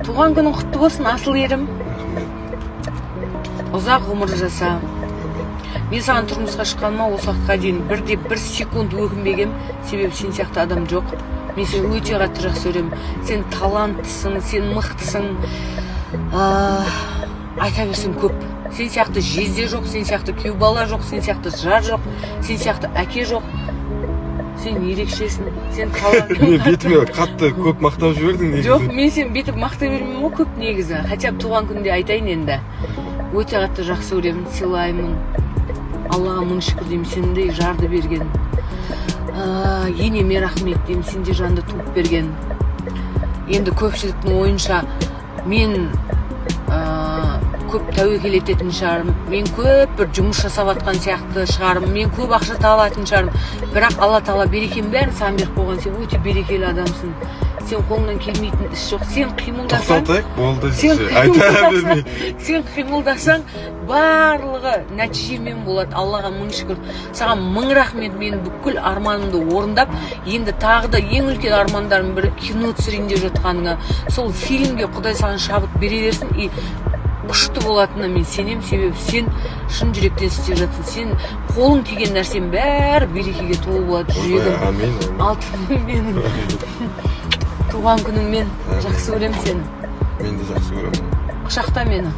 Туған күнің құтты болсын, асыл ерім. Ұзақ ғұмыр жаса. Мен саған тұрмысқа шыққаныма осы уақытқа дейін бірде бір секунд өкінбегем, себебі сен сияқты адам жоқ. Мен сені өте қатты жақсы көремін. Сен таланттысың, сен мықтысың. Айта берсем көп. Сен сияқты жезде жоқ, сен сияқты күйеу бала жоқ, сен сияқты жар жоқ, сен сияқты әке жоқ. Сен ерекшесің, сен талант. Не, бетіме қатты көп мақтап жібердің негізі. Жоқ, мен сені бүйтіп мақтай бермеймін ғой көп негізі. Хотя бы туған күнде айтайын енді. Өте қатты жақсы көремін, сыйлаймын. Аллаға мың шүкір деймін, сендей жарды берген. Енеме рахмет деймін, сендей жанды туып берген. Енді көпшіліктің ойынша мен көп тәуекел ететін шығармын, мен көп бір жұмыс жасап жатқан сияқты шығармын, мен көп ақша табатын шығармын. Бірақ Алла Тағала берекенің бәрін саған беріп қойған. Сен өте берекелі адамсың. Сен қолыңнан келмейтін іс жоқ. Сен қимылдасаң, Тоқтатайық, болды. Сен Айта бермей. Сен қимылдасаң, барлығы нәтижемен болады. Аллаға мың шүкір. Саған мың рахмет, менің бүкіл арманымды орындап, енді тағы да ең үлкен армандарымның бірі кино түсірейін деп жатқаныңа. Сол фильмге Құдай саған шабыт бере берсін, и күшті болатынына мен сенемін, себебі сен шын жүректен істеп жатсың. Сен қолың тиген нәрсенің бәрі берекеге толы болады. Жүрегім, Әмин, әмин. алтыным менің, туған күніңмен! Жақсы көремін сені. Мен де жақсы көремін. Құшақта мені.